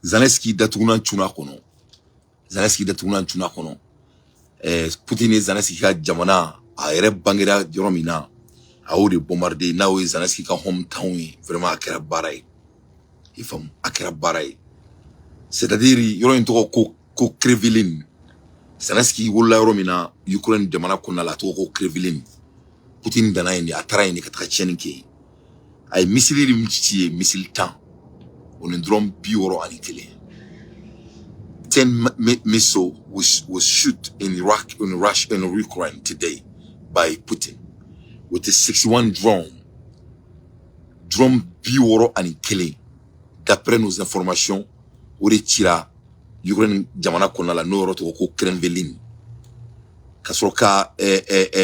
Zelensky datugunan cunna kɔnɔ. Zelensky datugunan cunna kɔnɔ. Putin ye Zelensky ka jamana, a yɛrɛ bangera yɔrɔ min na, a y'o de bombarder, n'o ye Zelensky ka hometown ye. Vraiment, a kɛra baara ye, i faamu, a kɛra baara ye. C'est à dire, yɔrɔ in tɔgɔ ko Krevelin. Zelensky wolola yɔrɔ min na Ukraine jamana kɔnɔna la, a tɔgɔ ko Krevelin. Putin danna yen de, a taara yen de ka taga tiɲɛni kɛ yen. A ye missile min ci ye, missile 10, o ni drone 61. 10 missile was shoot in Iraq, in Russia, in Ukraine today by Putin with a 61 drone. Drone 61, d'après nos informations, o de cira Ukraine jamana kɔnɔna la, n'o yɔrɔ tɔgɔ ko Kremlin, ka sɔrɔ ka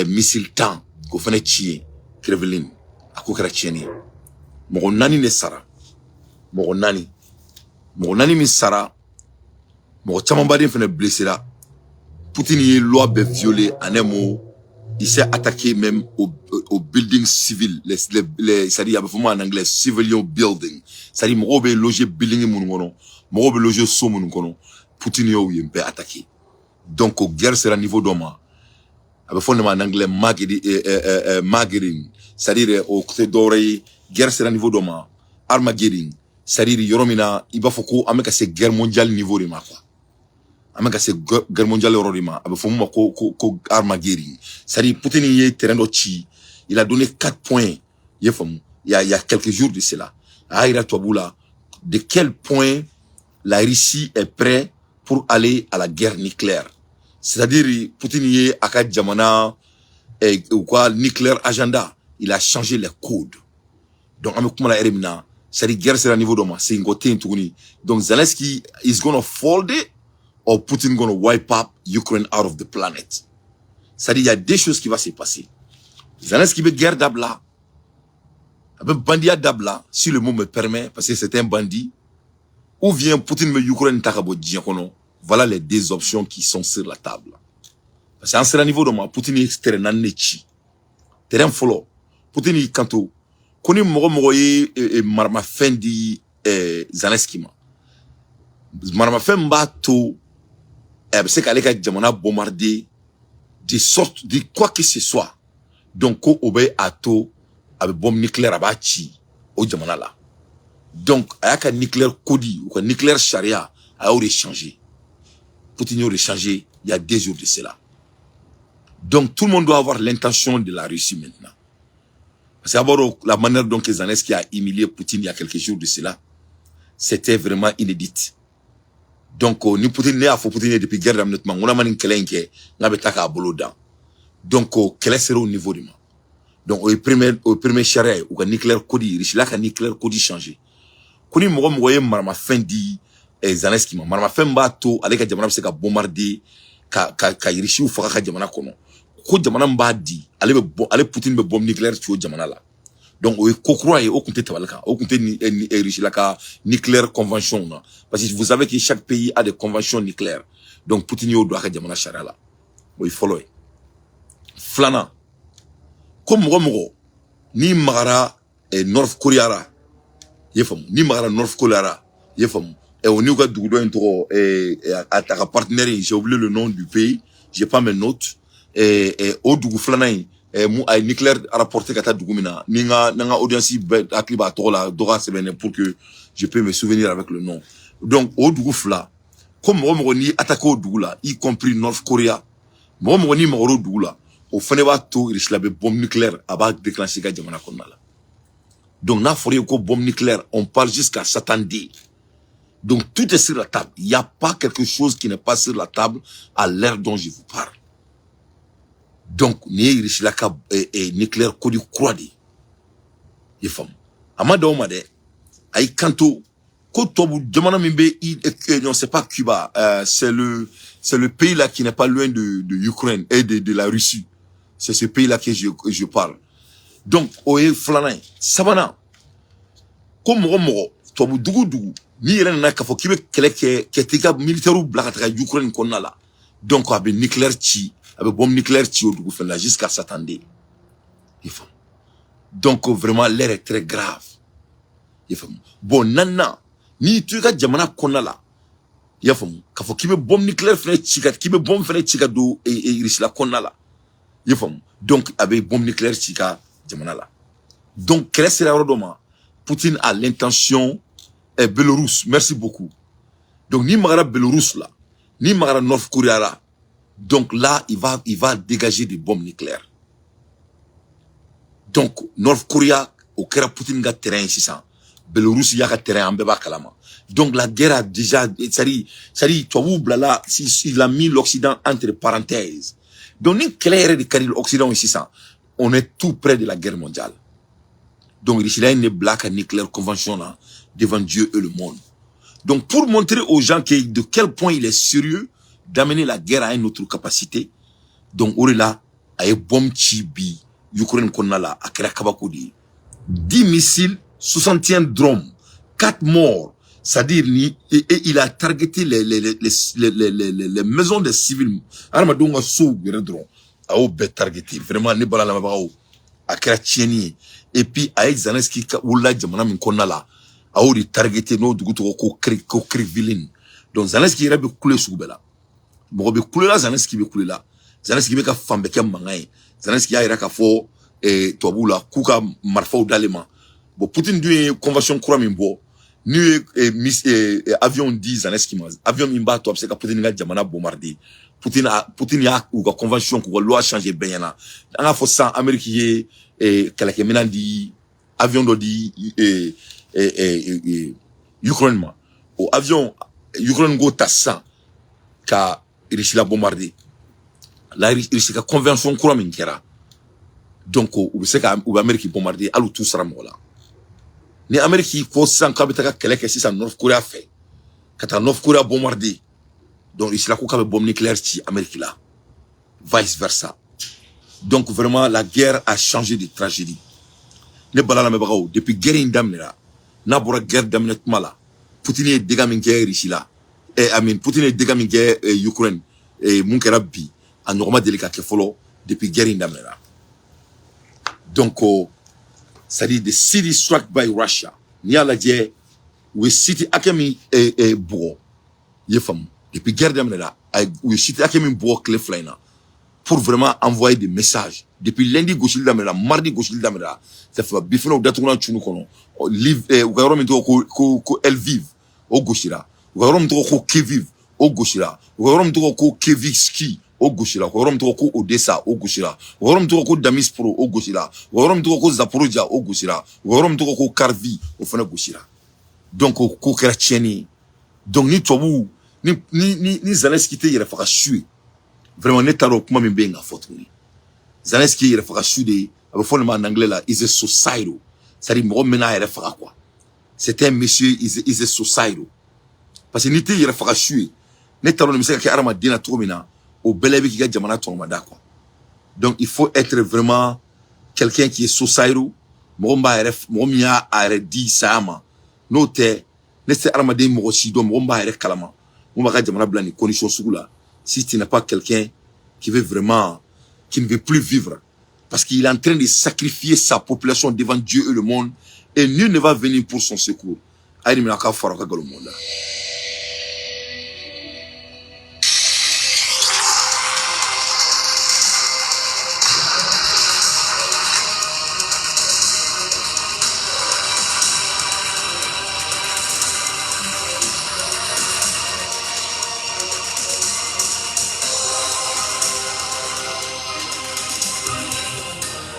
missile 10 k'o fana ci yen Kremlin. A ko kɛra tiɲɛni ye, mɔgɔ naani de sara, mɔgɔ naani. Mɔgɔ naani min sara, mɔgɔ camanbaden fana blessera. Poutine ye loi bɛɛ violé. En un mot, il s'est attaqué même aux buildings civils, les, c'est-à-dire, a bɛ fɔ min ma en anglais civilian building, c'est-à-dire mɔgɔw bɛ loger building minnu kɔnɔ, mɔgɔw bɛ loger so minnu kɔnɔ, Poutine y'o yen bɛɛ attaqué. Donc guerre sera niveau dɔ ma, a bɛ fɔ nin ma en anglais Armageddon, c'est-à-dire o tɛ dɔwɛrɛ ye, guerre sera niveau dɔ ma, Armageddon, c'est-à-dire yɔrɔ min na i b'a fɔ ko an bɛ ka se guerre mondiale niveau de ma quoi. An bɛ ka se guerre mondiale yɔrɔ de ma, a bɛ fɔ mun ma ko Armageddon. C'est-à-dire, Poutine ye terrain dɔ ci, il a donné quatre points, i ye faamu, il y a quelques jours de cela. A y'a yira tubabu la de quel point la Russie est prête pour aller à la guerre nucléaire. C'est-à-dire, Poutine ye a ka jamana u ka nucléaire agenda, il a changé les codes. Donc an bɛ kuma la yɛrɛ min na, c'est-à-dire guerre sera niveau dɔ ma, segin kɔ tɛ yen tuguni. Donc Zelensky is gonna fold it or Putin gonna wipe up Ukraine out of the planet. C'est-à-dire, il y a deux choses qui vont se passer. Zelensky bɛ guerre dabila, a bɛ bandiya dabila, si le mot me permet, parce que c'est un bandit, ou bien Poutine bɛ Ukraine ta ka bɔ diɲɛ kɔnɔ. Voilà les deux options qui sont sur la table, parce que an sera niveau dɔ ma, Poutine ye terrain naani de ci. Terrain fɔlɔ, Poutine y'i kanto ko ni mɔgɔ mɔgɔ ye maramafɛn di Zelensky ma, maramafɛn min b'a to a bɛ se k'ale ka jamana bombarder de sorte de quoi que ce soit, donc ko o bɛ a to a bɛ bombe nucléaire, a b'a ci o jamana la. Donc a y'a ka nucléaire code, u ka nucléaire sariya, a y'o de changer. Poutine y'o de changer il y a 2 jours de cela. Donc tout le monde doit avoir l'intention de la Russie maintenant, parce que d'abord, la manière dont que Zelensky a humilié Poutine il y a quelques jours de cela, c'était vraiment inédite. Donc ni Poutine, ne y'a fɔ Poutine ye depuis guerre daminɛ tuma, n ko n'a ma nin kɛlɛ in kɛ, n k'a bɛ taa k'a bolo dan. Donc kɛlɛ sera o niveau de ma. Donc o ye premier sariya ye, u ka nucléaire code, Russie ka nucléaire code changer, ko ni mɔgɔ mɔgɔ ye maramafɛn di Zelensky ma, maramafɛn min b'a to ale ka jamana bɛ se ka bombarder ka Russiw faga ka jamana kɔnɔ, ko jamana min b'a di, ale bɛ bɔ, ale Poutine bɛ bombe nucléaire ci o jamana la. Donc o ye ko kura ye, o tun tɛ tabali kan, o tun tɛ ni Russie la ka nucléaire convention na, parce que vous savez que chaque pays a des conventions nucléaires. Donc Poutine y'o don a ka jamana sariya la. O ye fɔlɔ ye. Filanan, ko mɔgɔ mɔgɔ n'i magara North Korea la, i ye faamu, n'i magara North Korea la, i ye faamu, o n'u ka dugu dɔ in tɔgɔ, a ka partenaire in, j'ai oublié le nom du pays, j'ai pas mes notes, o dugu filanan in, mu a ye nucléaire rapporté ka taa dugu min na, ni n ka audience bɛɛ hakili b'a tɔgɔ la, dɔ ka sɛbɛn pour que je peux me souvenir avec le nom. Donc o dugu fila, ko mɔgɔ mɔgɔ n'i attaqué o dugu la, y compris North Korea, mɔgɔ mɔgɔ n'i magar'o dugu la, o fana b'a to Russie bɛ bombe nucléaire, a b'a déclencher i ka jamana kɔnɔna la. Donc n'a fɔra i ye ko bombe nucléaire, on parle jusqu'à Satan D. Donc tout est sur la table, il n'y a pas quelque chose qui n'est pas sur la table à l'heure dont je vous parle. Donc nin ye Russie la ka nucléaire code kura de ye, i faamu. A ma dan o ma dɛ, a y'i kanto ko tubabu jamana min bɛ i non, c'est pas Cuba, c'est le pays là qui n'est pas loin de Ukraine et de la Russie. C'est ce pays là que je parle. Donc o ye filanan ye. Sabanan, ko mɔgɔ mɔgɔ, tubabu dugu dugu n'i yɛrɛ nana k'a fɔ k'i bɛ kɛlɛ kɛ, kɛ t'i ka militaires bila ka taga Ukraine kɔnɔna la, donc a bɛ nucléaire ci, a bɛ bombe nucléaire ci o dugu fɛnɛ la jusqu'à Satan D, i faamu. Donc vraiment, l'heure est très grave, i faamu. Bon, naaninan, N'i to i ka jamana kɔnɔna la, i y'a faamu, k'a fɔ k'i bɛ bombe nucléaire fɛnɛ ci ka, k'i bɛ bombe fɛnɛ ci ka don Russie la kɔnɔna la, i y'a faamu. Donc a bɛ bombe nucléaire ci ka jamana la. Donc kɛlɛ sera yɔrɔ dɔ ma, Poutine a l'intention. Belarus, merci beaucoup. Donc ni magara Belarus la, ni magara North Korea la, donc là il va dégager des bombes nucléaires. Donc North Korea o kɛra Poutine ka terrain ye sisan, Belarus y'a ka terrain, an bɛɛ b'a kalama. Donc la guerre a déjà, c'est-à-dire tubabuw bilala, il a mis l'Occident entre parenthèses. Donc ni kɛlɛ yɛrɛ de ka di l'Occident ye sisan, on est tout près de la guerre mondiale. Donc Russie ye ne bila ka nucléaire convention là devant Dieu et le monde. Donc pour montrer aux gens que de quel point il est sérieux d'amener la guerre à une autre capacité, donc o de la a ye bombe ci bi Ukraine kɔnɔna la, a kɛra kabako de ye. 10 missiles, 61 drones, 4 morts. C'est-à-dire, et il a targeté les maisons des civils. Hadamadenw ka sow yɛrɛ dɔrɔn, a y'o bɛɛ targeté. Vraiment, ne bala lamɛnbagaw, a kɛra tiɲɛni ye. Et puis, a ye Zelensky ka wolola jamana min kɔnɔna la, a y'o de targeté, n'o dugu tɔgɔ ko Kryvyi. Donc Zelensky yɛrɛ bɛ kule sugu bɛɛ la. Mɔgɔ bɛ kule la, Zelensky bɛ kule la. Zelensky bɛ ka fan bɛɛ kɛ mankan ye. Zelensky y'a yira k'a fɔ tubabuw la k'u ka marifaw d'ale ma. Bon, Poutine dun ye convention kura min bɔ, n'u ye avion di Zelensky ma, avion min b'a to a bɛ se ka Poutine ka jamana bombarder. Poutine y'a u ka convention k'u ka loi changer bɛɛ ɲɛna. An k'a fɔ sisan, Amérique ye kɛlɛkɛminɛn di, avion dɔ di Ukraine ma. O avion, Ukraine k'o ta sisan ka Russie la bombarder. La Russie ka convention kura min kɛra, donc u bɛ se ka u bɛ Amérique bombarder hali u t'u sara mɔgɔ la. Ni Amérique ko sisan k'a bɛ taga kɛlɛ kɛ sisan North Korea fɛ, ka taa North Korea bombarder, donc Russie la ko k'a bɛ bombe nucléaire ci Amérique la, vice versa. Donc vraiment, la guerre a changé de tragédie. Ne bala lamɛnbagaw, depuis guerre in daminɛra, n'a bɔra guerre daminɛ tuma la, Poutine ye dégâts min kɛ Russie la, I mean, Poutine ye dégâts min kɛ Ukraine, mun kɛra bi, a ɲɔgɔn ma deli ka kɛ fɔlɔ depuis guerre in daminɛra. Donc c'est-à-dire the city struck by Russia, n'i y'a lajɛ, u ye city hakɛ min bugɔ, i ye faamu, depuis guerre daminɛra, u ye city hakɛ min bugɔ tile 2 in na pour vraiment envoyer des messages. Depuis lundi gosili daminɛra, mardi gosili daminɛra, ça fait bi fɛnɛ u datugulan cunu kɔnɔ. Liv, u ka yɔrɔ min tɔgɔ ko Lviv, o gosira. U ka yɔrɔ min tɔgɔ ko Kiev, o gosira. U ka yɔrɔ min tɔgɔ ko Kieviski, o gosira. U ka yɔrɔ min tɔgɔ ko Odessa, o gosira. U ka yɔrɔ min tɔgɔ ko Dnipro, o gosira. U ka yɔrɔ min tɔgɔ ko Zaporizhia, o gosira. U ka yɔrɔ min tɔgɔ ko Kharkiv, o fana gosira. Donc o ko kɛra tiɲɛni ye. Donc ni tubabuw ni Zelensky tɛ yɛrɛ faga su ye, vraiment ne t'a dɔn kuma min bɛ yen ka fɔ tuguni. Zelensky ye yɛrɛ faga su de ye. A bɛ fɔ nin ma en anglais la, is a suicidal, c'est à dire mɔgɔ min n'a yɛrɛ faga quoi. C'est un monsieur, is a suicidal, parce que n'i tɛ yɛrɛ faga su ye, ne t'a dɔn nin bɛ se ka kɛ hadamaden na cogo min na, o bɛɛ la i bɛ k'i ka jamana tɔnɔmada quoi. Donc il faut être vraiment quelqu'un qui est suicidal, mɔgɔ min b'a yɛrɛ, mɔgɔ min y'a a yɛrɛ di saya ma. N'o tɛ, ne tɛ hadamaden mɔgɔ si dɔn, mɔgɔ min b'a yɛrɛ kalama, mun b'a ka jamana bila nin condition sugu la, si tu n'es pas quelqu'un qui veut vraiment, qui ne veut plus vivre, parce qu'il est en train de sacrifier sa population devant Dieu et le monde, et nul ne va venir pour son secours. A ye nin minɛ a ka fara ka nkalon mɔgɔ la.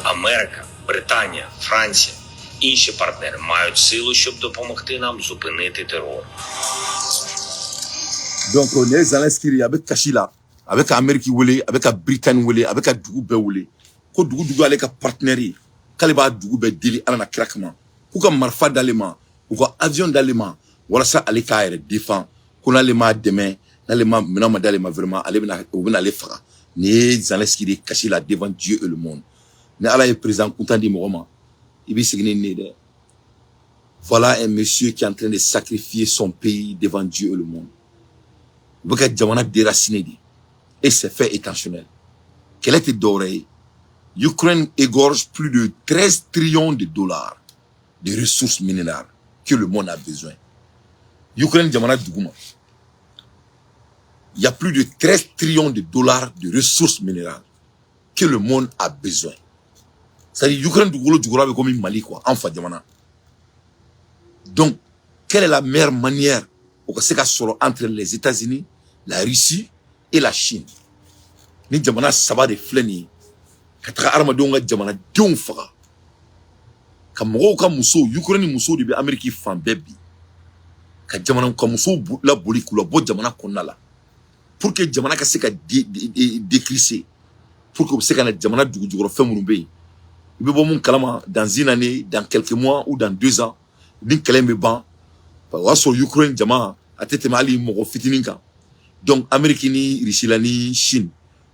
Америка, Британія, Франція, інші партнери мають силу, щоб допомогти нам зупинити терор. Donc nin ye Zelensky de ye, a bɛ kasi la, a bɛ ka Amérique wele, a bɛ ka Britannie wele, a bɛ ka dugu bɛɛ wele, ko dugu dugu ale ka partenaire ye, k'ale b'a dugu bɛɛ deli Ala na kira kama, k'u ka marifa d'ale ma, u ka avion d'ale ma, walasa ale k'a yɛrɛ défend, ko n'ale m'a dɛmɛ, n'ale ma minɛn ma d'ale ma, vraiment ale bɛna, u bɛna ale faga. Nin ye Zelensky de ye kasi la devant Dieu et le monde. Ni Ala ye président kuntan di mɔgɔ ma, i b'i sigi ni nin ye dɛ. Voilà un monsieur qui est en train de sacrifier son pays devant Dieu et le monde. U bɛ ka jamana déraciner de, et c'est fait intentionnel. Kɛlɛ tɛ dɔwɛrɛ ye. Ukraine égorge plus de 13 trillions de dollars de ressources minérales que le monde a besoin. Ukraine jamana duguma, il y a plus de 13 trillions de dollars de ressources minérales que le monde a besoin. C'est-à-dire Ukraine dugukolo jukɔrɔ bɛ komi Mali quoi, an fa jamana. Donc quelle est la meilleure manière o ka se ka sɔrɔ entre les États-Unis, la Russie et la Chine? Ni jamana saba de filɛ nin ye ka taga hadamadenw ka jamanadenw faga, ka mɔgɔw ka musow, Ukraine musow de bɛ Amérique fan bɛɛ bi, ka jamana ka musow laboli k'u labɔ jamana kɔnɔna la pour que jamana ka se ka décrisser, pour que u bɛ se ka na jamana dugu jukɔrɔ fɛn minnu bɛ yen. I bɛ bɔ mun kalama, dans une année, dans quelques mois ou dans 2 ans, ni kɛlɛ in bɛ ban, o y'a sɔrɔ Ukraine jama a tɛ tɛmɛ hali mɔgɔ fitinin kan. Donc Amérique ni Russie la ni Chine,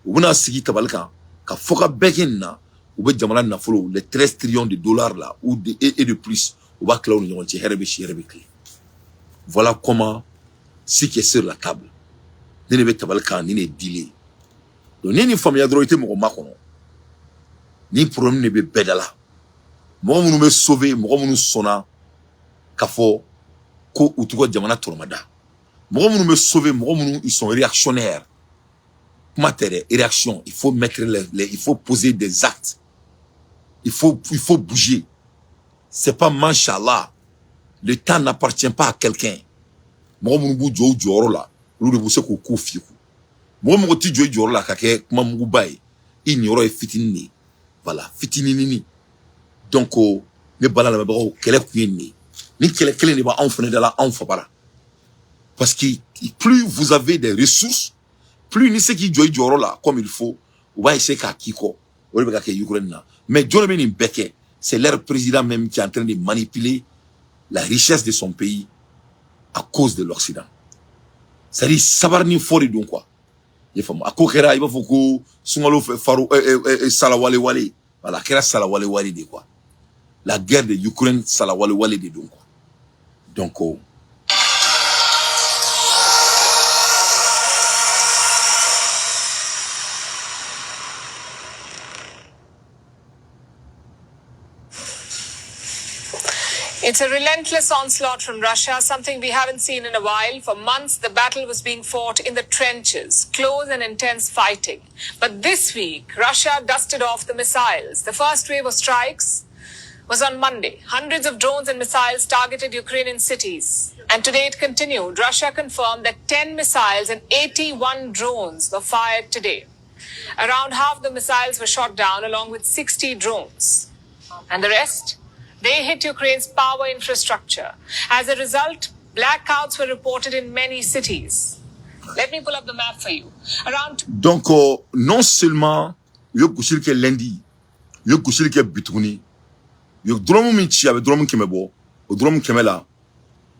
u bɛna sigi tabali kan ka fɔ ka bɛɛ kɛ nin na. U bɛ jamana nafolo, les 13 trillions de dollars là ou de, et de plus, u b'a tila u ni ɲɔgɔn cɛ, hɛrɛ bɛ si, hɛrɛ bɛ tile. Voilà comment ce qui est sur la table. Ne de bɛ tabali kan, ni ne ye dili ye. Donc ni nin faamuya dɔrɔn, i tɛ mɔgɔ makɔnɔ. Ni problème de bɛ bɛɛ da la, mɔgɔ minnu bɛ sauver, mɔgɔ minnu sɔnna ka fɔ ko u t'u ka jamana tɔrɔmada, mɔgɔ minnu bɛ sauver, mɔgɔ minnu, ils sont réactionnaires. Kuma tɛ dɛ, réaction, il faut mettre les, il faut poser des actes, il faut bouger. C'est pas machallah, le temps n'appartient pas à quelqu'un. Mɔgɔ minnu b'u jɔ u jɔyɔrɔ la, olu de bɛ se k'o ko f'i kun. Mɔgɔ mɔgɔ t'i jɔ i jɔyɔrɔ la ka kɛ kuma muguba ye, i niyɔrɔ ye fitinin de ye. Voilà, fitininini. Donc ne bala lamɛnbagaw, kɛlɛ kun ye nin ye. Ni kɛlɛ kelen de b'anw fana da la, anw fabara, parce que plus vous avez des ressources, plus ni se k'i jɔ i jɔyɔrɔ la comme il faut, u b'a essayer k'a k'i kɔ. O de bɛ ka kɛ Ukraine na. Mais jɔn de bɛ nin bɛɛ kɛ? C'est leur président même qui est en train de manipuler la richesse de son pays à cause de l'Occident. C'est-à-dire sabari ni fɔ de don quoi, i faamu? A ko kɛra i b'a fɔ ko sunkalo fɛ faro salawale wale. Voilà, a kɛra salawale wale de quoi. La guerre de Ukraine, salawale wale de don quoi. Donc oh, It's a relentless onslaught from Russia, something we haven't seen in a while. For months, the battle was being fought in the trenches, close and intense fighting. But this week, Russia dusted off the missiles. The first wave of strikes was on Monday. Hundreds of drones and missiles targeted Ukrainian cities. And today it continued. Russia confirmed that 10 missiles and 81 drones were fired today. Around half the missiles were shot down, along with 60 drones. And the rest? They hit Ukraine's power infrastructure. As a result, blackouts were reported in many cities. Let me pull up the map for you. Around Donc non seulement u ye gosili kɛ lundi, u ye gosili kɛ bi tuguni. U ye drone min ci, a bɛ drone 100 bɔ. O drone 100 la,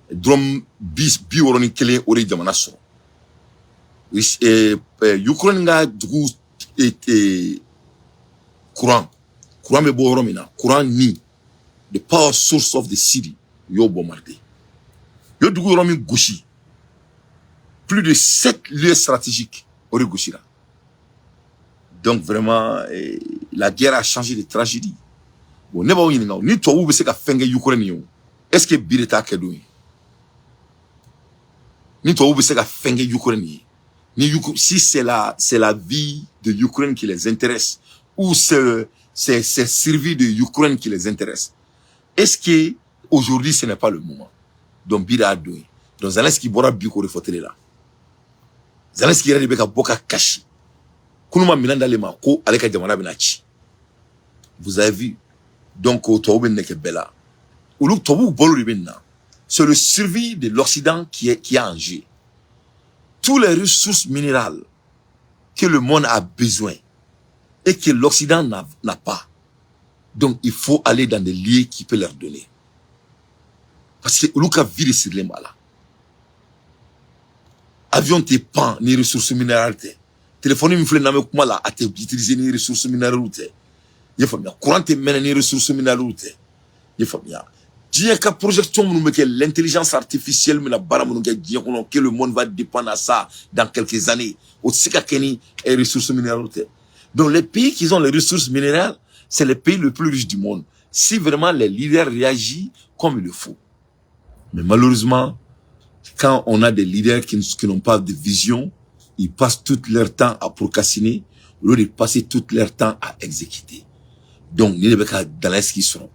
drone 61, o de ye jamana sɔrɔ. Ukraine ka dugu courant bɛ bɔ yɔrɔ min na, courant ni the power source of the city, u y'o bombarder. U ye dugu yɔrɔ min gosi, plus de sept lieux stratégiques, o de gosira. Donc vraiment la guerre a changé de tragédie. Bon, ne b'aw ɲininka, ni tubabuw bɛ se ka fɛn kɛ Ukraine ye o, est ce que bi de t'a kɛ don ye? Ni tubabuw bɛ se ka fɛn kɛ Ukraine ye, ni si c'est la vie de Ukraine qui les intéresse ou c'est survie de Ukraine qui les intéresse, est-ce que aujourd'hui ce n'est pas le moment? Donc bi de y'a don ye. Donc Zelensky bɔra bi k'o de fɔ télé la. Zelensky yɛrɛ de bɛ ka bɔ ka kasi kunu ma minɛn d'ale ma ko ale ka jamana bɛna ci. Vous avez vu? Donc tubabu bɛ nɛgɛ bɛɛ la, olu tubabuw balo de bɛ nin na. C'est le survie de l'Occident qui est en jeu. Tous les ressources minérales que le monde a besoin et que l'Occident n'a pas, donc il faut aller dans des lieux qui peuvent leur donner, parce que olu ka vie de sirilen b'a la. Avion tɛ pan ni ressources minérales tɛ. Téléphone min filɛ n'an bɛ kuma la, a tɛ utiliser ni ressources minérales tɛ. I ye faamuya? Courant tɛ mɛnɛ ni ressources minérales tɛ. I ye faamuya? Diɲɛ ka projection minnu bɛ kɛ, l'intelligence artificielle bɛna baara minnu kɛ diɲɛ kɔnɔ, que le monde va dépendre à ça dans quelques années, o tɛ se ka kɛ ni ressources minérales tɛ. Donc les pays qui ont les ressources minérales, c'est les pays les plus riches du monde, si vraiment les leaders réagissent comme il le faut. Mais malheureusement Quand on a des leaders qui n'ont pas de vision, ils passent tout leur temps à procrastiner au lieu de passer tout leur temps à exécuter. Donc, ni bɛ ka Zelensky sɔrɔ.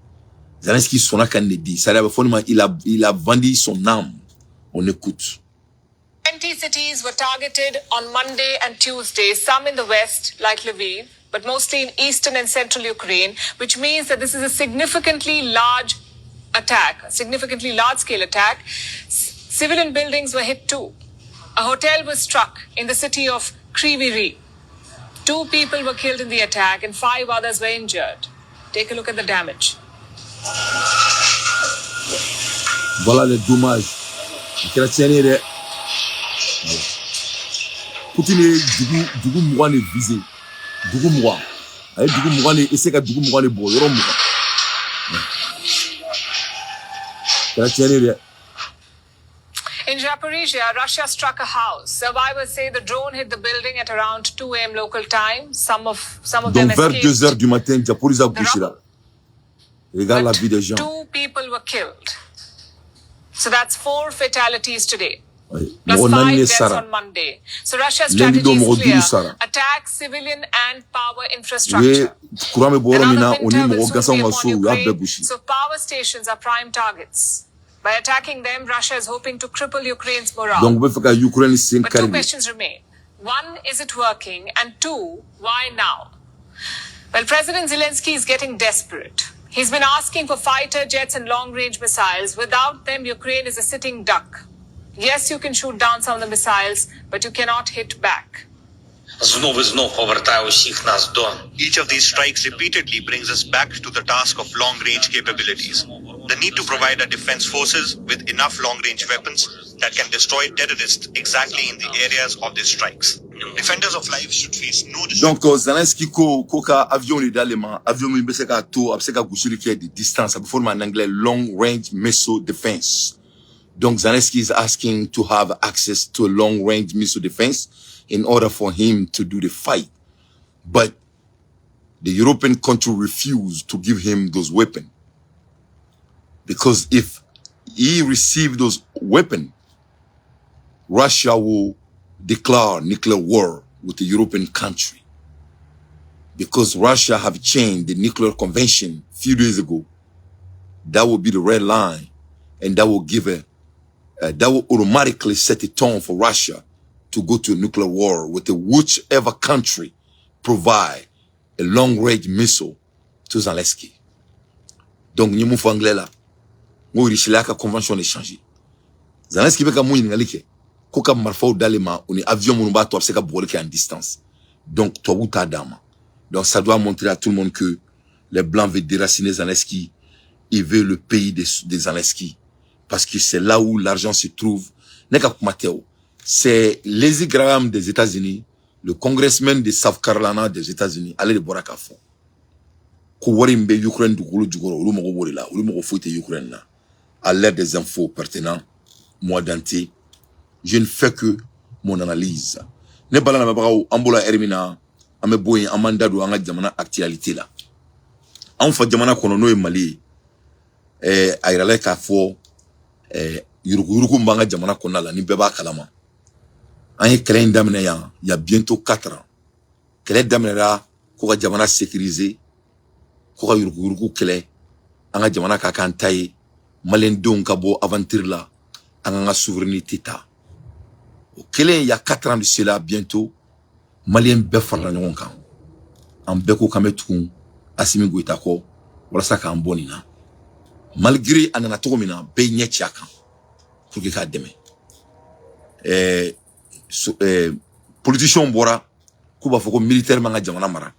Zelensky sɔnna ka nin de di. C'est-à-dire, a bɛ fɔ nin ma, il a vendu son âme. On écoute. 20 cities were targeted on Monday and Tuesday, some in the west, like Lviv, but mostly in eastern and central Ukraine, which means that this is a significantly large attack, a significantly large scale attack. Civilian buildings were hit too. A hotel was struck in the city of Kryvyi Rih. Two people were killed in the attack and five others were injured. Take a look at the damage. Voilà les dommages. A kɛra tiɲɛni ye dɛ. Poutine ye dugu 20 de visé. Dugu 20. A ye dugu 20 de essayer ka dugu 20 de bɔ yɔrɔ 20. Kɛra tiɲɛni ye dɛ. In Zaporizhia, Russia struck a house. Survivors say the drone hit the building at around 2 a.m. local time. Some of them Donc vers 2 escaped heures du matin, Zaporizhia the gosira. Regarde la but vie des gens. two people were killed. So that's four fatalities today, Oui. plus Mɔgɔ naani five de deaths sara. on Monday. So Russia's Lundi strategy don is mɔgɔ duuru clear: sara. attack civilian and power U ye infrastructure. courant bɛ bɔ yɔrɔ min Another na, o ni winter will mɔgɔ soon gansanw be ka upon so, u y'a bɛɛ Ukraine, gosi. so power stations are prime targets. By attacking them, Russia is hoping to cripple Ukraine's morale. Donc u bɛ fɛ ka Ukraine sen But two kari de. questions remain. One, is it working? And two, why now? Well, President Zelensky is getting desperate. He's been asking for fighter jets and long range missiles. Without them, Ukraine is a sitting duck. Yes, you can shoot down some of the missiles, but you cannot hit back. Знов і знов повертає усіх нас до Each of these strikes repeatedly brings us back to the task of long range capabilities. The need to provide our defense forces with enough long range weapons that can destroy terrorists exactly in the areas of these strikes. Defenders of life should face no Donc Zelensky ko ka avion de d'ale ma, avion min bɛ se k'a to a bɛ se ka gosili kɛ de distance, a bɛ fɔ o ma en anglais long range missile defense. Donc Zelensky is asking to have access to a long range missile defense in order for him to do the fight. But the European country refused to give him those weapons because if he received those weapons, Russia will declare nuclear war with the European country because Russia have changed the nuclear convention few days ago. That will be the red line, and that will automatically set a tone for Russia to go to a nuclear war with the whichever country provide a long range missile to Zelensky. Donc, n ye mun fɔ anglais la, n ko Russie y'a ka convention de changer. Zelensky bɛ ka mun ɲininkali kɛ ko ka marifaw d'ale ma o ni avion minnu b'a to a bɛ se ka bugɔli kɛ en distance. Donc tubabuw t'a d'a ma. Donc ça doit montrer à tout le monde que les Blancs veulent déraciner Zelensky. Il veut le pays des Zelensky parce que c'est là où l'argent se trouve. Ne ka kuma tɛ o. C'est Lindsey Graham des États-Unis, le congressman de South Carolina des États-Unis, ale de bɔra k'a fɔ ko wari min bɛ Ukraine dugukolo jukɔrɔ, olu mago b'o de la, olu mago foyi tɛ Ukraine na. À l'aide des infos pertinentes, moi Dante, je ne fais que mon analyse. Ne bala lamɛnbagaw, an bɔra ɛri min na, an bɛ bɔ yen, an b'an da don an ka jamana actualité la. Anw fa jamana kɔnɔ, n'o ye Mali ye, a yirala k'a fɔ yuruguyurugu min b'an ka jamana kɔnɔna la, ni bɛɛ b'a kalama. An ye kɛlɛ in daminɛ yan il y a bientôt 4 ans. Kɛlɛ daminɛra ko ka jamana sécuriser, ko ka yuruguyurugu kɛlɛ, an ka jamana ka k'an ta ye, maliyɛndenw ka bɔ aventure la, an k'an ka souveraineté ta. O kɛlen, il y a 4 ans de cela bientôt, maliyɛn bɛɛ farala ɲɔgɔn kan, an bɛɛ ko k'an bɛ tugun Asimi Goyita kɔ walasa k'an bɔ nin na. Malgré a nana cogo min na, bɛɛ ɲɛ ci a kan pour que k'a dɛmɛ. Politiciens bɔra k'u b'a fɔ ko militaire man ka jamana mara.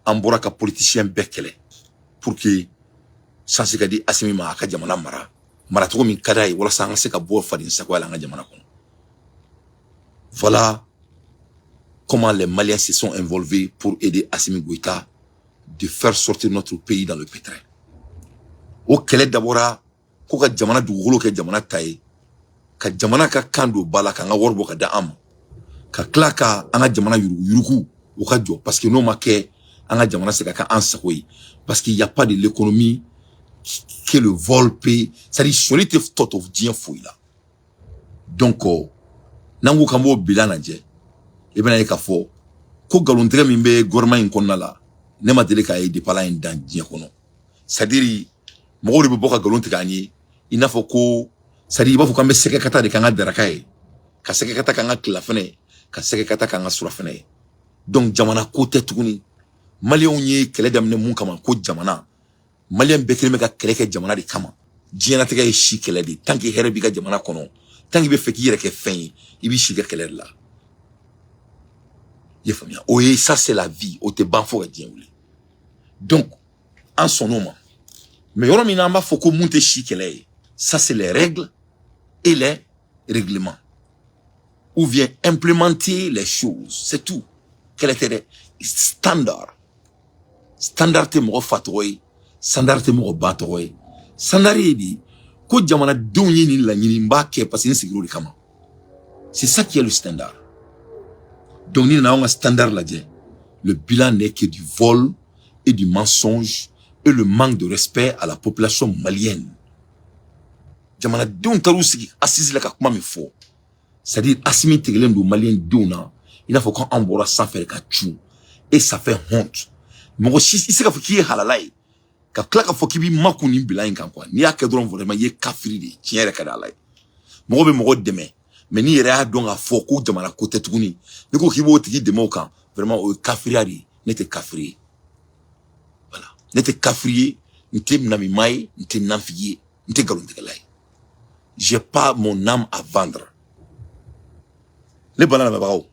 An bɔra ka politicien bɛɛ kɛlɛ pour que chance ka di Asimi ma, a ka jamana mara maracogo min ka d'a ye, walasa an ka se ka bɔ faden sagoya la an ka jamana kɔnɔ. Voilà comment les Maliens se sont involvés pour aider Assimi Goïta de faire sortir notre pays dans le pétrin. O kɛlɛ dabɔra ko ka jamana dugukolo kɛ jamana ta ye, ka jamana ka kan don ba la, k'an ka wari bɔ ka da an ma, ka tila ka an ka jamana yuruguyurugu o ka jɔ, parce que n'o ma kɛ, an ka jamana se ka kɛ an sago ye, parce qu'il y a pas de l'économie que le vol paye, c'est à dire sɔli tɛ tɔ to diɲɛ foyi la. Donc n'an ko k'an b'o bilan lajɛ, i bɛna ye k'a fɔ ko nkalontigɛ min bɛ gouvernement in kɔnɔna la, ne ma deli k'a ye depuis Ala ye n dan diɲɛ kɔnɔ. C'est à dire, mɔgɔw de bɛ bɔ ka nkalon tigɛ an ye, i n'a fɔ ko, c'est à dire, i b'a fɔ k'an bɛ sɛgɛ kata de k'an ka daraka ye, ka sɛgɛ kata k'an ka tilafɛnɛ ye, ka sɛgɛ kata k'an ka surafɛnɛ ye. Donc jamana ko tɛ tuguni. Maliyɛnw ye kɛlɛ daminɛ mun kama? Ko jamana. Maliyɛn bɛɛ kelen bɛ ka kɛlɛ kɛ jamana de kama. Diɲɛlatigɛ ye si kɛlɛ de. Tant que hɛrɛ b'i ka jamana kɔnɔ, tant que i bɛ fɛ k'i yɛrɛ kɛ fɛn ye, i b'i si kɛ kɛlɛ de la. I ye faamuya? O ye, ça c'est la vie, o tɛ ban fo ka diɲɛ wuli. Donc an sɔnn'o ma. Mais yɔrɔ min na an b'a fɔ ko mun tɛ si kɛlɛ ye, ça c'est les règles et les règlements, ou bien implémenter les choses, c'est tout. Kɛlɛ tɛ dɛ. Standard, standard tɛ mɔgɔ fa tɔgɔ ye, standard tɛ mɔgɔ ba tɔgɔ ye. Standard ye de ko jamanadenw ye nin laɲini, n b'a kɛ parce que n sigira o de kama. C'est ça qui est le standard. Donc ni nana anw ka standard lajɛ, le bilan n'est que du vol et du mensonge et le manque de respect à la population malienne. Jamanadenw taar'u sigi assise la ka kuma min fɔ, c'est à dire Assimi tigɛlen don maliyɛn denw na i n'a fɔ ko an bɔra sanfɛ ka cun, et ça fait honte. Mɔgɔ si i se k'a fɔ k'i ye halala ye ka tila k'a fɔ k'i b'i makun nin bilan in kan quoi. N'i y'a kɛ dɔrɔn, vraiment, i ye kafiri de ye. Tiɲɛ yɛrɛ ka di Ala ye, mɔgɔ bɛ mɔgɔ dɛmɛ, mais n'i yɛrɛ y'a dɔn k'a fɔ ko jamana ko tɛ tuguni, n'i ko k'i b'o tigi dɛmɛ o kan, vraiment, o ye kafiriya de ye. Ne tɛ kafiri ye, voilà, ne tɛ kafiri ye, n tɛ namima ye, n tɛ nafigi ye, n tɛ nkalontigɛla ye. J'ai pas mon âme à vendre. Ne bala lamɛnbagaw,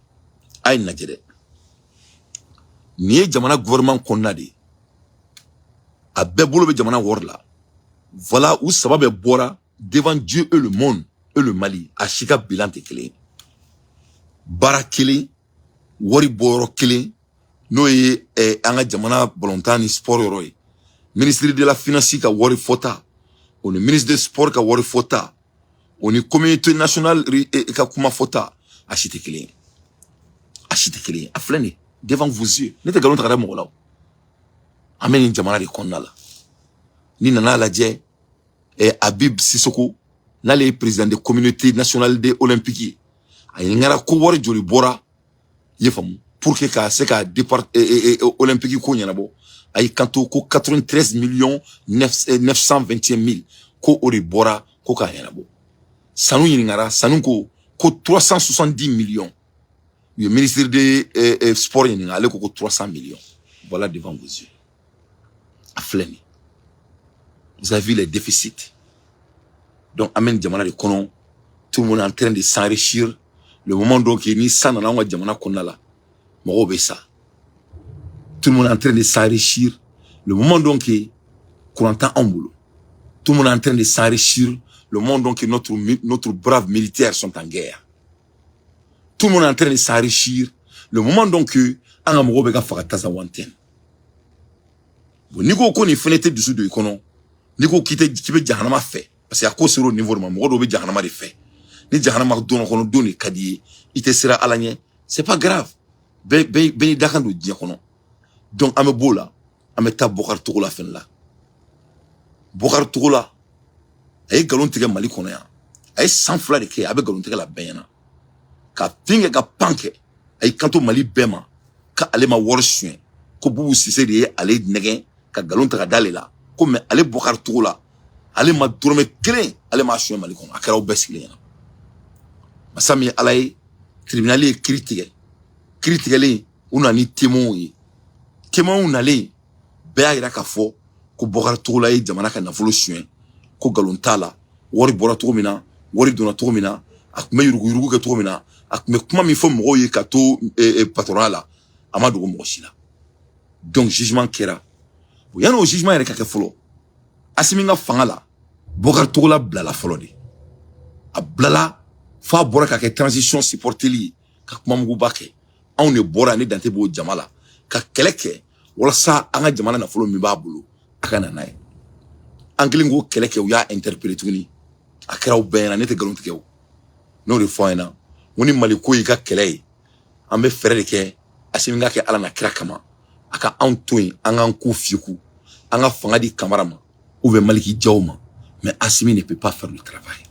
a ye nin lajɛ dɛ. Nin ye jamana gouvernement kɔnɔna de ye, a bɛɛ bolo bɛ jamana wari la. Voilà, u saba bɛɛ bɔra devant Dieu et le monde et le Mali. A si ka bilan tɛ kelen ye. Baara kelen, wari bɔyɔrɔ kelen, n'o ye an ka jamana balontan ni sport yɔrɔ ye. Ministre de la Finance ka wari fɔta, o ni ministre de Sport ka wari fɔta, o ni communauté nationale ka kuma fɔta, a si tɛ kelen ye, a si tɛ kelen ye. A filɛ nin ye devant vos yeux. Ne tɛ nkalon ta ka da mɔgɔ la o. An bɛ nin jamana de kɔnɔna la. Ni nana lajɛ, Habib Sissoko, n'ale ye président de communauté nationale de olympique ye, a ɲininkara ko wari joli bɔra, i ye faamu, pour que ka se ka départ olympique ko ɲɛnabɔ. A y'i kanto ko 93 millions 921 mille, ko o de bɔra ko k'a ɲɛnabɔ. Sanu ɲininkara, Sanu ko ko 370 millions. U ye ministre de Sport ɲininka, ale ko ko 300 millions. Voilà, devant vos yeux, a filɛ nin. Vous avez vu les déficits. Donc an bɛ nin jamana de kɔnɔ, tout le monde est en train de s'enrichir. Le moment donc ni san nana anw ka jamana kɔnɔna la, mɔgɔw bɛ sa. Tout le monde est en train de s'enrichir. Le moment donc courant t'an anw bolo. Tout le monde est en train de s'enrichir. Le moment donc notre brave militaires sont en guerre. Tout le monde est en train de s'enrichir. Le moment donc que an ka mɔgɔw bɛ ka faga Tinzawatène. Bon, n'i ko ko nin fɛnɛ tɛ dusu don i kɔnɔ, n'i ko k'i tɛ k'i bɛ jahanama fɛ, parce que a ko sera o niveau de ma, mɔgɔ dɔw bɛ jahanama de fɛ. Ni jahanama donna kɔnɔ don de ka di ye, i tɛ siran Ala ɲɛ, c'est pas grave. Bɛɛ bɛɛ bɛɛ n'i dakan don diɲɛ kɔnɔ. Donc an bɛ b'o la, an bɛ taa Bokari Togola fɛnɛ la. Bokari Togola, a ye nkalon tigɛ Mali kɔnɔ yan. A ye san 2 de kɛ a bɛ nkalon tigɛ la bɛɛ ɲɛna, ka fin kɛ ka pan kɛ. A y'i kanto Mali bɛɛ ma k'ale ma wari suɲɛ, ko Bubu Sise de ye ale nɛgɛn ka nkalon ta ka d'ale la, ko mais ale Bokari Togola, ale ma dɔrɔmɛ kelen, ale ma suɲɛ Mali kɔnɔ. A kɛra aw bɛɛ sigilen ɲɛna. Masa min ye Ala ye, tribunal ye kiiri tigɛ. Kiiri tigɛlen, u nana ni témoins ye. Témoins nalen, bɛɛ y'a yira k'a fɔ ko Bokari Togola ye jamana ka nafolo suɲɛ, ko nkalon t'a la. Wari bɔra cogo min na, wari donna cogo min na, a tun bɛ yuruguyurugu kɛ cogo min na, a tun bɛ kuma min fɔ mɔgɔw ye ka to patronat la, a ma dogo mɔgɔ si la. Donc jugement kɛra. Bon, yanni o jugement yɛrɛ ka kɛ fɔlɔ, Asimi ka fanga la, Bokari Togola bilala fɔlɔ de. A bilala f'a bɔra ka kɛ transition supporteli ye, ka kuma muguba kɛ. Anw de bɔra, ne dante b'o jama la, ka kɛlɛ kɛ walasa an ka jamana nafolo min b'a bolo, a ka na n'a ye. An kelen k'o kɛlɛ kɛ, u y'a interpellé tuguni. A kɛra aw bɛɛ ɲɛna, ne tɛ nkalon tigɛ o. N'o de fɔ an ɲɛna, n ko ni Mali ko y'i ka kɛlɛ ye, an bɛ fɛɛrɛ de kɛ. Asimi ka kɛ Ala na kira kama, a ka anw to yen, an k'an ko fiyeku, an ka fanga di Kamara ma ou bien Maliki Diaw ma. Mais Assimi ne peut pas faire le travail,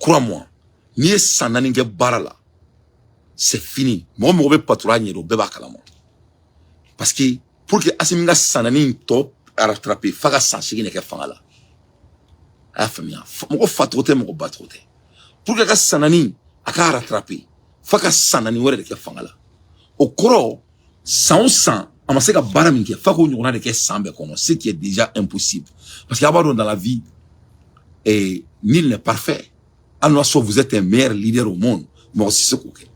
crois-moi. N'i ye san 4 kɛ baara la, c'est fini. Mɔgɔ mɔgɔ bɛ patrouille ɲɛ dɔn, bɛɛ b'a kalama, parce que pour que Assimi ka san 4 in tɔ rattraper, f'a ka san 8 de kɛ fanga la. A y'a faamuya, mɔgɔ fa tɔgɔ tɛ, mɔgɔ ba tɔgɔ tɛ. Pour que a ka san 4 a ka rattraper, f'a ka san 4 wɛrɛ de kɛ fanga la. O kɔrɔ, san o san a ma se ka baara min kɛ, f'a k'o ɲɔgɔnna de kɛ san bɛɛ kɔnɔ, ce qui est déjà impossible, parce que a b'a dɔn, dans la vie et nul n'est parfait. Hali n'a sɔrɔ vous êtes un meilleur leader au monde, mɔgɔ si se k'o kɛ.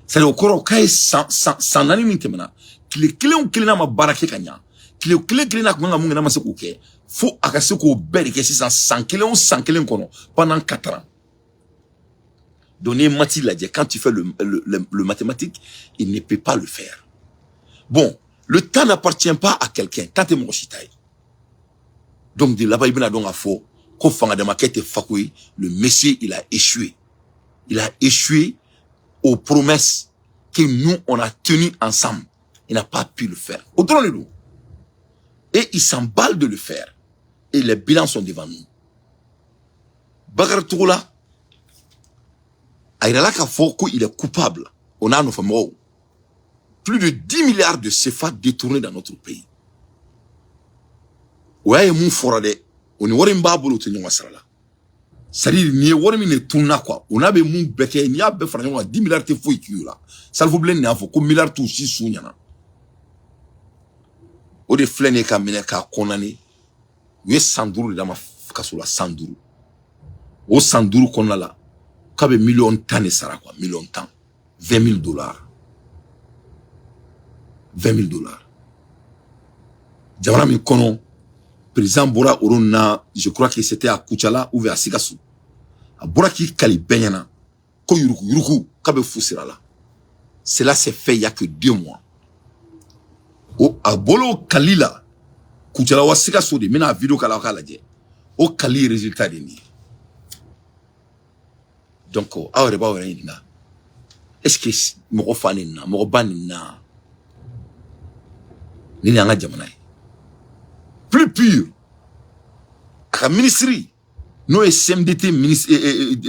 C'est à dire, o kɔrɔ k'a ye san 4 min tɛmɛna, tile kelen o kelen n'a ma baara kɛ ka ɲa, tile kelen kelen n'a kun kan ka mun kɛ, n'a ma se k'o kɛ, fo a ka se k'o bɛɛ de kɛ sisan san kelen o san kelen kɔnɔ pendant 4 ans. Donc n'i ye maths lajɛ, quand tu fais le mathématique, il ne peut pas le faire. Bon, le temps n'appartient pas à quelqu'un. Temps tɛ mɔgɔ si ta ye. Donc de là-bas, i bɛna dɔn k'a fɔ ko fanga damakɛ tɛ fako ye. Le monsieur, il a échoué. Il a échoué aux promesses que nous, on a tenues ensemble. Il n'a pas pu le faire. O dɔrɔn de don. Et il s'emballe de le faire. Et les bilans sont devant nous. Bakary Togola a yirala k'a fɔ ko il est coupable. O n'a nɔfɛmɔgɔw, plus de 10 milliards de CFA détournés dans notre pays. O y'a ye mun fɔra dɛ, o ni wari min b'a bolo, o tɛ ɲɔgɔn sara la. C'est à dire, nin ye wari min de tununa quoi, o n'a bɛ mun bɛɛ kɛ, n'i y'a bɛɛ fara ɲɔgɔn kan, 10 milliards tɛ foyi k'i la. Salifu Bilen nin y'a fɔ ko milliard t'u si su ɲɛna. O de filɛ nin ye ka minɛ k'a condamné. U ye san 5 de d'a ma kaso la, san 5. O san 5 kɔnɔna la, k'a bɛ miliyɔn 10 de sara quoi, miliyɔn 10, 20 000 dollars, 20 000 dollars. Jamana min kɔnɔ, président bɔra oro na, je crois que c'était à Koutiala ou à Sikasso, a bɔra k'i kali bɛɛ ɲɛna ko yuruku yuruku k'a bɛ fu sira la. Cela s'est fait il y a que 2 mois. O a bolo kali la Koutiala wa Sikasso de, n bɛna vidéo k'a la, aw k'a lajɛ. O kali résultat de nin ye. Donc aw yɛrɛ b'aw yɛrɛ ɲininka, est ce que mɔgɔ fa nin na, mɔgɔ ba nin na, nin y'an ka jamana ye plus pur? A ka ministre, n'o ye CMDT ministre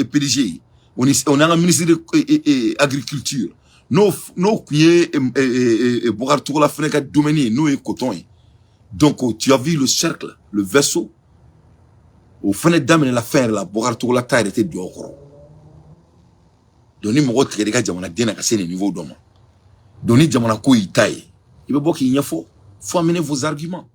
PDG ye, o ni o n'an ka ministre de agriculture, n'o kun ye Bokari Togola fɛnɛ ka domaine ye, n'o ye coton ye. Donc tu as vu le cercle, le vaisseau, o fɛnɛ daminɛla fɛn yɛrɛ la. Bokari Togola ta yɛrɛ tɛ don aw kɔrɔ. Donc ni mɔgɔ tigɛr'i ka jamanaden na ka se nin niveau dɔ ma, donc ni jamana ko y'i ta ye, i bɛ bɔ k'i ɲɛfɔ. Faut amener vos arguments.